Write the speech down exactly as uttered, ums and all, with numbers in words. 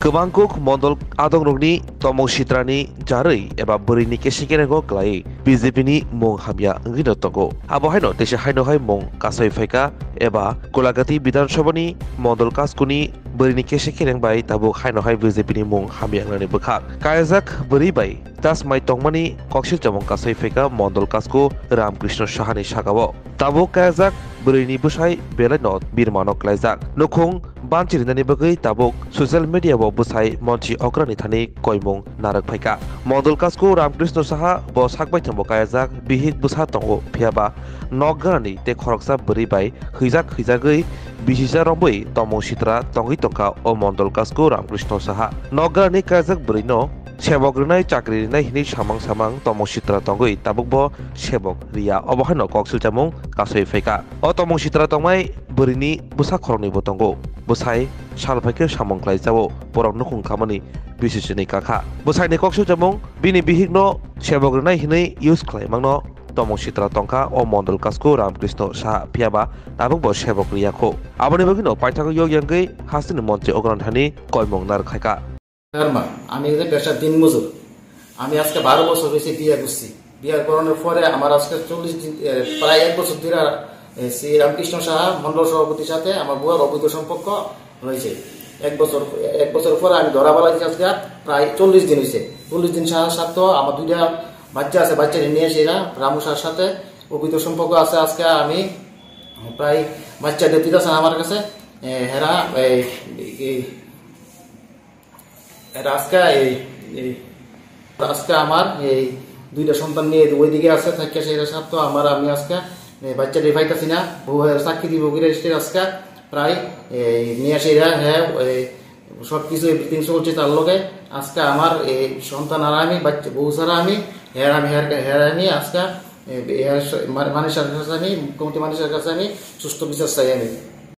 Kwbangkuk mondol adongrokni tomong sitrani jarwi eba bwrwini kesekerengo klaiwi B J P ni mung hamya wngwino tongo. Abo haino teisa haino hai mung kasai phaikha eba Golagati Bidhan Sabha ni mondol kaskuni bwrwini kesekereng bai tabuk haino hai B J P ni mung hamya wngnani bwkha. Kayajak bwrwi bai tasmai tongmani koksil chamung kasai phaikha mondol kasku Ramkrishna Saha ni sakao. Tabuk kayajak bwrwini bwsai belaino birmano klaijak. Nukhung banchirinani bagwi tabuk social media o bwsai monchi okrani thani koimung narwk phaikha. Mondol kasku Ramkrishna Saha bo sakbai thangbo kayajak bihik bwsa tongo, phiyaba nok ganani tei khoroksa bwrwi bai hwijak hwijagwi bisisa romwi tomong sitra tongwi tongkha o mondol kasku Ramkrishna Saha. Nok ganani kayajak bwrwino sebok rwnai, chakri rwnai hinwi samang samang tomong sitra tongwi tabukbo sebok riya, obo haino kok silchamung kasui phaikha. O tomong sitra tongmai bwrwini bwsa khoroknwibo tongo. Bwsai sal phaikhe samung khlaijao, borok nukhung khamani bisisini kakha. Bwsaini kok silchamung bini bihikno sebok rwnai hinwi use khlaimangno tomong sitra tongkha o mondol kasku Ramkrishna Saha, phiyaba tabukbo sebok riyakho. Aboni bagwino paithago yok yangwi hasteni montri okrani thani koimung narwk khaikha. Sharma, আমি এখানে পেশা দিনমজুর। আমি আজকে বারো বছর হয়েছে বিয়ে করছি। বিয়ে করানোর পরে আমার আজকে চল্লিশ দিন, এ, প্রায় এক বছর ধরে, এ, শ্রী রামকৃষ্ণ সাহা মণ্ডল সভাপতির সাথে আমার বউয়ের অবৈধ সম্পর্ক হয়েছে। এক বছর, এক বছর পরে আমি ধরা বালাইছি আজকে প্রায় চল্লিশ দিন হয়েছে। চল্লিশ দিন সাহা সাথে আমার দুইটা বাচ্চা আছে, বাচ্চা নিয়ে এসে এরা রামু সাহার সাথে অবৈধ সম্পর্ক আছে। আজকে আমি প্রায় বাচ্চা দেখতে আছে আমার কাছে, এ, হেরা, এই, এই, এটা আজকে এই, এই, আজকে আমার এই দুইটা সন্তান নিয়ে ওইদিকে আছে, থাকে সেটা সাথে আমার, আমি আজকে এই বাচ্চাটি পাইতাছি না, বউ হয়ে চাকরি দিব করে এসে আজকে প্রায় এই নিয়ে আসে এরা, হ্যাঁ, এই সব কিছু এভরিথিং চলছে তার লগে। আজকে আমার এই সন্তান আর আমি, বাচ্চা, বউ ছাড়া আমি, হ্যাঁ, আমি, হ্যাঁ, হ্যাঁ, আমি আজকে এই, এই, মানে, মানুষের কাছে আমি, মুখ্যমন্ত্রী মানুষের কাছে আমি সুস্থ বিচার চাই আমি।